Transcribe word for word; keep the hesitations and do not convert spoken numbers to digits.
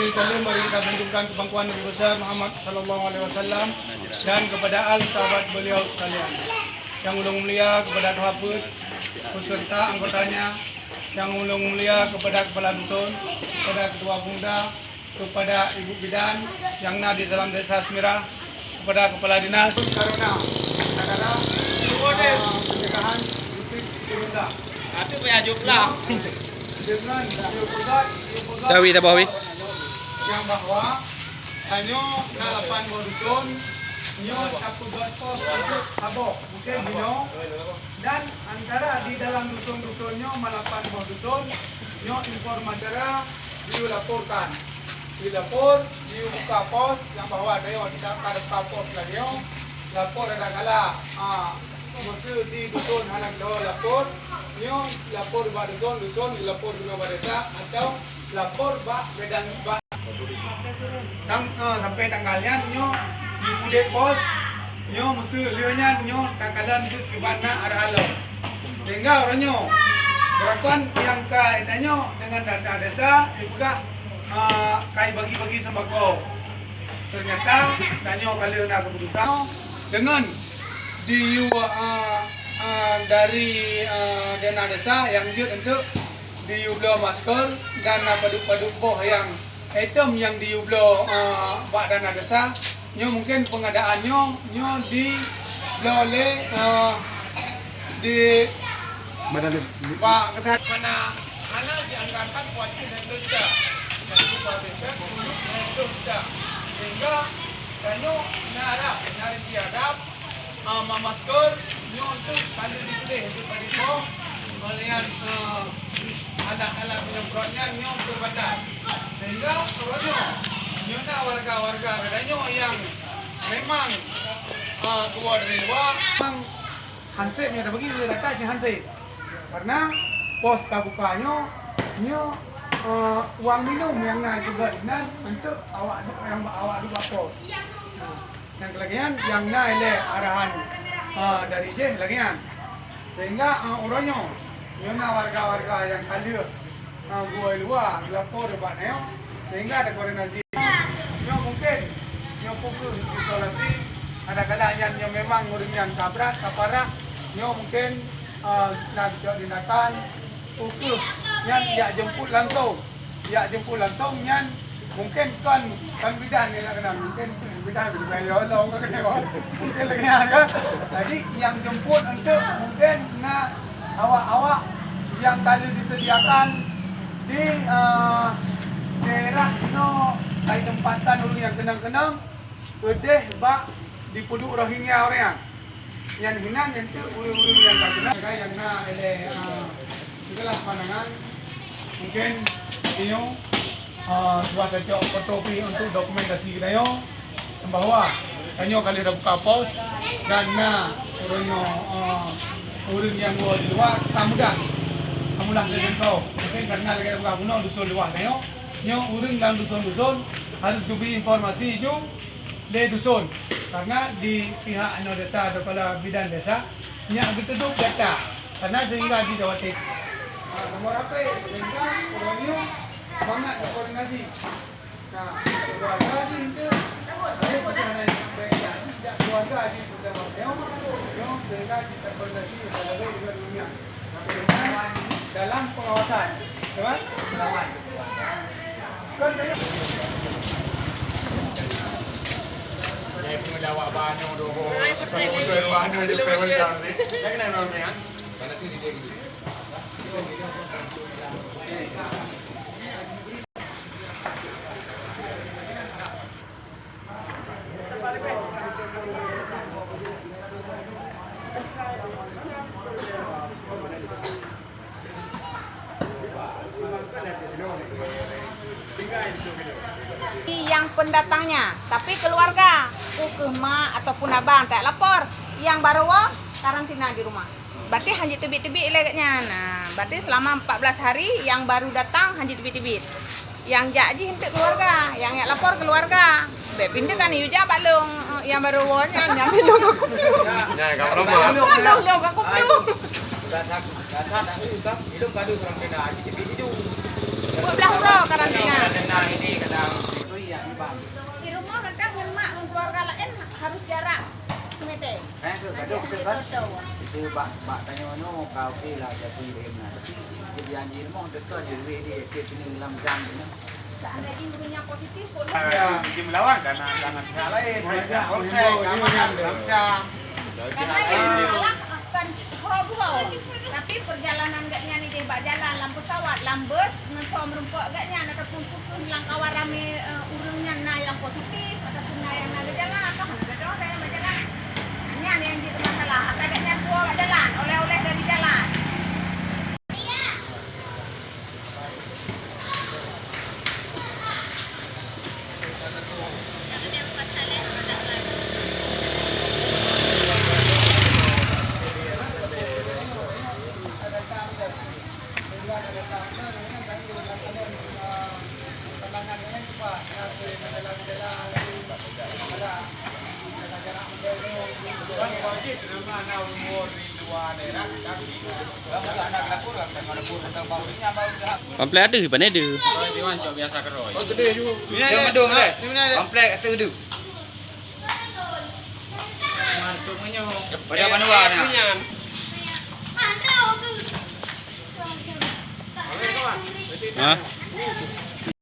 Salam mari kita tunjukkan kebangkuan Nabi besar Muhammad sallallahu alaihi wasallam dan kepada al sahabat beliau sekalian. Yang ulôn mulia kepada Tuha Peuet beserta anggotanya, yang ulôn mulia kepada kepala dusun, kepada ketua pemuda, kepada ibu bidan yang na di dalam desa Semirah, kepada kepala dinas karena negara, eh, pencegahan covid sembilan belas. Dengan Tawi, tabawi. Yang bahwa tanyoe na lapan boh dusun, nyoe sapeue pos untuk saboh. Mungkin nyoe dan antara di dalam dusun-dusun nyoe malapan boh dusun, nyoe informasi dilaporkan. Dilapor, dibuka pos yang bahwa tanyoe di dalam pos lagèe nyoe, lapor ada kala, ah, meusti di dusun hana keudroe lapor, nyoe lapor bak dusun, dusun dilapor keunoe bak desa atau lapor bak badan bak Sam-, eh, sampai tanggal nyan nyoe di udép pos, nyoe meusti lheueh nyan nyoe takalon deuh kiban na arahan lom. Sehingga uroe nyoe, beurakan nyang ka tanyoe dengan dana desa, dipeugah, eh, ka bagi-bagi sembako. Ternyata tanyoe ka lheueh na keputusan dengan diyue, eh, eh, dari, eh, dana desa nyang jeuet untuk diyue bloe masker dan na padub-padub boh nyang item nyang diyue bloe, eh, bak dana desa. Nyoe mungkin pengadaan nyoe, nyoe dibloe lé, eh, di Badan bak kesehatan. Hana, hana dianggarkan kuatir dan kerja. Dan kuatir dan kerja. Sehingga tanyoe na harap, na harap Ah, ma-, masker nyoe untuk selalu dituléh untuk bagi boh, kemudian, ah, alat-alat penyemprot nyan nyoe terbatas. Sehingga uroe nyoe, nyoe na warga-warga geutanyoe nyang memang, ah, keluar dari luwa. Memang hansét nyoe tabagi rata jih hansét. Karena pos tabuka nyoe, nyoe, eh, uang minum nyang na keubah inan untuk awak, nyang awak duek pos. Nah, nyang keulagèe nyan nyang na ilèe arahan, eh, dari jih lagèe nyan. Sehingga, eh, uroe nyoe, nyoe na warga-warga nyang ka lheueh, eh, geuwoe luwa geulapor bak nyoe, sehingga takoordinasi. Nyoe mungkin, nyoe pukul isolasi, kadang-kadang nyan nyoe memang ureueng nyan ka brat, ka parah, nyoe mungkin, eh, na geucok tindakan, ukeue nyan jak jemput langsung. Jak jemput langsung nyan mungkin kon, kon bidan nyan nak keunong, mungkin bidan, bidan ya Allah, mungkin lagèe nyan kan. Jadi nyang jemput untuk mungkin na awak-awak nyang ka lheueh disediakan di, eh, daerah inoe, kai tempatan ureueng nyang keunong-keunong, peudeh bak dipeuduek Rohingya ureueng nyan. Nyan hinan nyan tu ureueng-ureueng nyang ka keunong, nyang na ilèe, ah, segala pandangan. Mungkin inyoe, ah, cuba tacok foto pih untuk dokumentasi geutanyoe bahwa tanyoe ka lheueh tabuka pos dan na ureueng nyoe, ah, ureueng nyang woe di luwa ka mudah, ka mudah tajangkau. Mungkin karena lagèe tapeugah bunoe dusun luwah tanyoe, nyoe ureueng lam dusun-dusun harus geubri informasi ju lé dusun, karena di pihak inoe desa atau kepala bidan desa nyak geuteuduek data, karena sehingga di Jawa Timur. Ah, nomor H P, sehingga uroe nyoe mangat berkoordinasi. Nah, keluarga jih itu, ada keluarga jih sudah nyoe, nyoe sehingga kita koordinasi dengan dunia. Dalam pengawasan, ya kan? Jadi pengedawa banyak dua bola. Banyak dua bola. Jangan nama orang. Mana sih dia gitu? Nyang pendatangnya, tapi keluarga, ukeue mak ataupun abang tak lapor, nyang barô woe karantina di rumah. Berarti hana jiteubiet-teubiet lé geuh nyan. Nah, berarti selama empat belas hari nyang baru datang hana jiteubiet-teubiet. Nyang jak jih enteuk keluarga, nyang jak lapor keluarga. Bèk pintoe kan yue jak bak lôn, nyang barô woe nyan, nyan lôn bak kupiôh. Nyan ka promo. Lôn, lôn bak kupiôh. Dua belas uroe karantina. Karantina ini kadang Di rumoh mantong ngon mak ngon keuluwarga laén harôh jarak simèter. Eh, tu, gadoh tu kan? Betul. Itu bak, bak tanyoe nyoe ka oke lah, jadi lé meunan. Tapi jadi janji rumoh dekat je, duit dia, dia kena lam jam tu. Seandainya gurunya positif, boleh. Jadi melawan karena, karena pihak lain, karena polsek, keamanan, macam. Karena yang salah bukan ho gurèe, tapi perjalanan gobnyan idéh bak jalan, lam pesawat, lam bus, ngon soe meurumpok gobnyan ataupun keu lam kawan ramé, eh, ureueng nyan na nyang positif ataupun na nyang na geujalan, ka hana gadôh nyang bak jalan. Nyan nyang jeuet masalah, ata gobnyan puwoe bak jalan, oleh-oleh dari jalan. Pamflet ateueh, pane deuh. Pamflet ateueh deuh. Pada panua na. Ha?